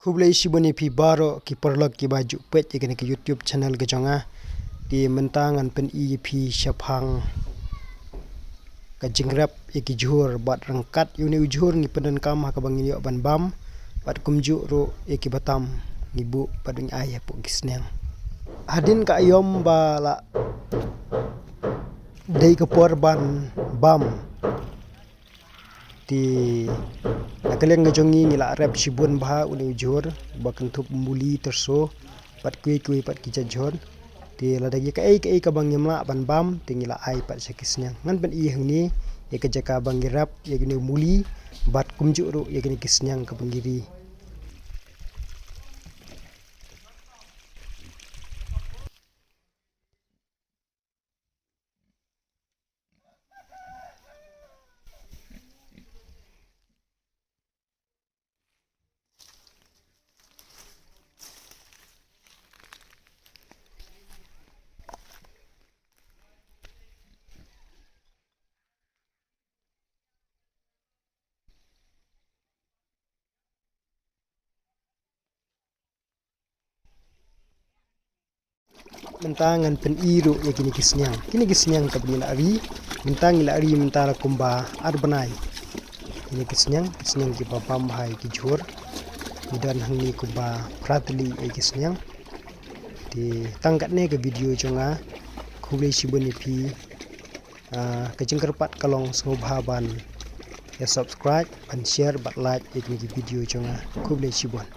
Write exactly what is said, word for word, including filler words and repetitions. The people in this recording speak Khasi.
Khublei shibun ïa phi baroh ki paralok kiba ju peit ïa kane ka YouTube channel ka jong nga. Te mynta ngan pyni ïa phi shaphang ka jingrep ïa ki jhur bad ryngkat ïa une u jhur ngi pyndonkam ha kaba ngin ïoh ban bam bad kumjuh ruh ïa kiba tam ngi buh bad ngi ai hapoh ki sniang. Hadien ka aïom ba la dei ka por ban bam. Te na ka liang ka jong ngi ngi la rep shibun bha une u jhur ba kynthup muli, tyrso bad kiwei kiwei pat ki jait jhur. Te lada ki kaei kaei kaba ngim lah ban bam te ngi la ai pat sha ki sniang. Ngan pyni hangne ïa ka jaka ba ngi rep ïa kine u muli bad kumjuh ruh ïa kine ki sniang kaba ngi ri. Mynta ngan pyni ruh ïa kine ki sniang. Kine ki sniang kaba ngi la ri. Mynta ngi la ri mynta la kumba ar bnai. Kine ki sniang, ki sniang kiba bam bha ïa ki jhur. Ngi don hangne kumba phra tylli ïa ki sniang. Te tang katne ka video jong nga. Khublei shibun ïa phi. Ah, ka jingkyrpad ka long sngewbha ban ïa subscribe, ban share bad like ïa kine ki video jong nga. Khublei shibun.